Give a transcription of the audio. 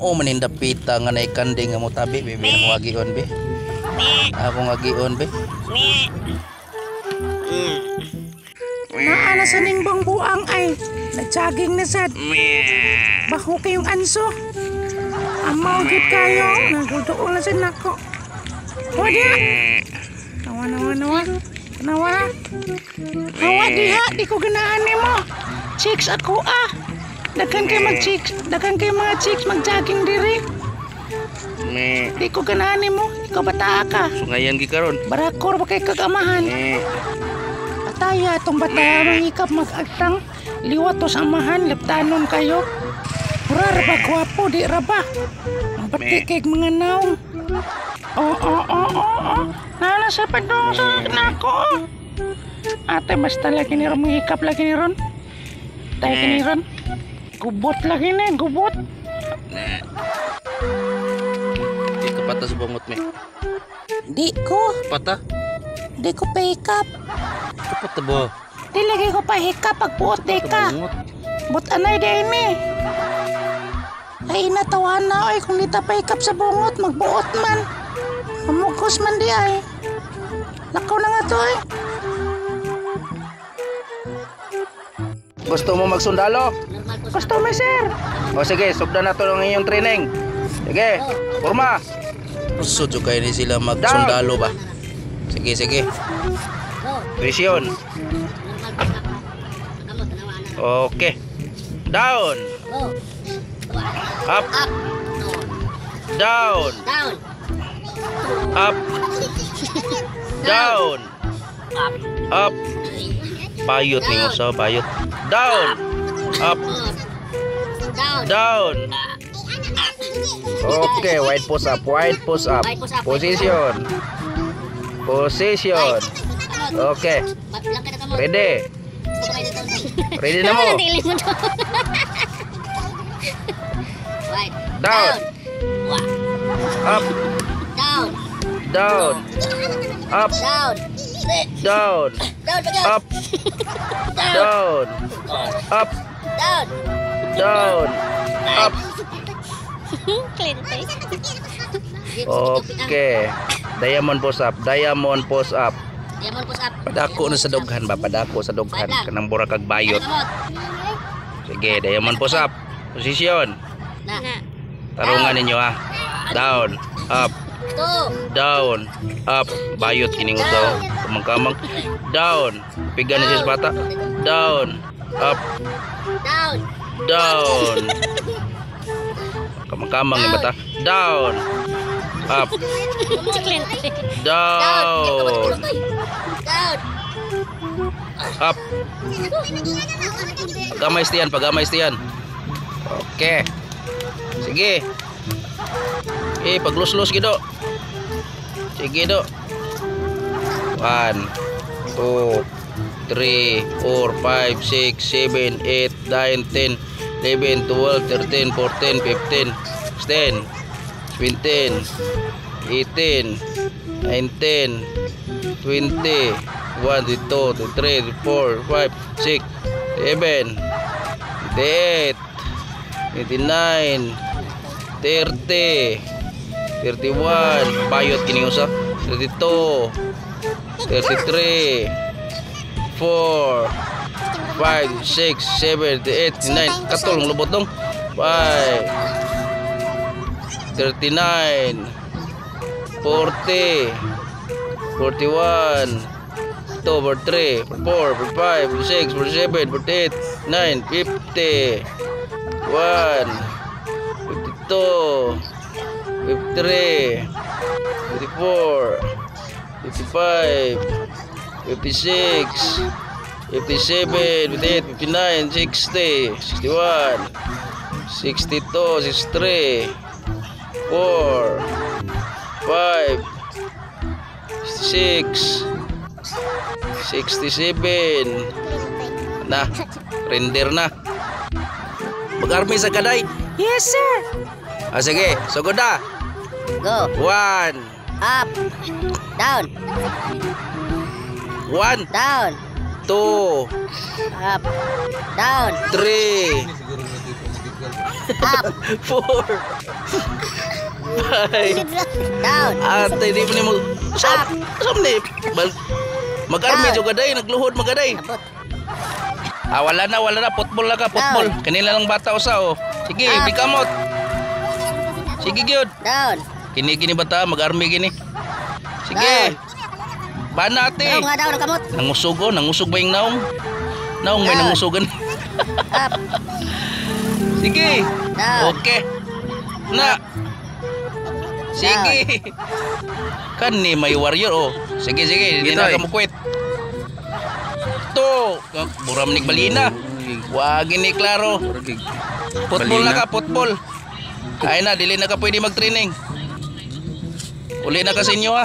Mao man ning dapita nga naay kanding nga motabi, bebe, akong agion, be. Akong agion, be. Naa na sa ning buang ay. Nag-jogging na sad. Baho kayong anso. Amaw gid kayo. Naguduol na sad nako. Wala. Nawa, nawa, nawa. Nawa. Hawa diha, di ko ganahan nimo. Chicks ako ah. Daghan kay mag chicks, daghan kay mga chicks mag-jogging diri. Di ko ganahan nimo. Ikaw bata ka. Sungayan gi karon. Barakor ba kay kagamahan? Pataya atong bata mahikap mag-agtang. Liwat to sa amahan, liptanon kayo. Pura ra ba gwapo, di ra ba? Ang bati kay mga naong. Oo, oo, oo, oo. Nana sa padong sa nako. Ate, basta lagi ni ron, mahikap lagi ni ron. Tayo ni ron. Gubot lagi ni, gubot. Di ka pata sa bungot me. Di ko, Pata? Di ko pahikap. Kapata ba? Di lagi ko pahikap pagbuot di ka. Bungot. But anay di ini. Ay natawa na oy kung di ta pahikap sa bungot magbuot man. Mamugos man di ay. Lakaw na nga to ay. Gusto mo magsundalo? Gusto mo, sir? O sige, sugdan na to ng inyong training. Sige, forma. Sudyo kayo ni sila magsundalo ba? Sige, sige. Vision. Okay. Down. Up. Down. Up. Down. Up. Bayot ni usa, bayot. Down. Up. Down. Okay, wide post up, wide post up. Position. Position. Okay. Ready. Ready na mo. Down. Up. Down. Up. Down. Up. Down. Up. Down. Up. Okay. Diamond post up. Diamond post up. Padako na sa dughan ba? Padako sa dughan. Kanang bura kag bayot. Sige, diamond post up. Position. Tarungan ninyo ha. Down. Up. Down. Up. Bayot kining usaw. Kamang-kamang. Down. Piga na siya sa bata. Down. Up. Down. Kamang-kamang yung bata. Down. Up. Down. Up. Pagamay tiyan, pagamay tiyan. Okay. Sige. Eh, pagluslos gido. Sige do. 1 2 3 4 5 6 7 8 9 10 11 12 13 14 15 16 17 18 19 20 1 2 3 4 5 6 7 8 29 30 31. Bayot kini usa. 32 33 4 5 6 7 8 9. Katulong lubot dong. 5 39 40 41 2 3 4 5 6 7 8 9 50 1 52 53 54 55 56 57 58 59 60 61 62 63 4 5 6 67. Na, render na. Mag-army sa kaday. Yes, sir. Ah, sige, sugod na. Go. 1 Up. Down. 1 Down. 2 Up. Down. 3 Up. Four. Five. Down. Ate, di pa nimo. Saan? Saan ni? Mag-army Down. jud ka day, nagluhod magaday. Abot. Ah, wala na, wala na. Football na ka, football. Kanila lang bata usa oh. Sige, Up. bikamot. Sige gyud. Down. Kini kini bata, mag-army kini. Sige. Bana ate. Down nga down ang kamot. Nangusog oh, nangusog ba yung naong? Naong may Down. nangusugan. Up. Sige. Down. Okay. Na. Sige. Kani may warrior oh. Sige sige, hindi na Gitoy. ka mo quit. To, buram ni balina. Wag ni klaro. Football na ka, football. Ay na, dili na ka pwede mag-training. Uli na ka sa inyo ha.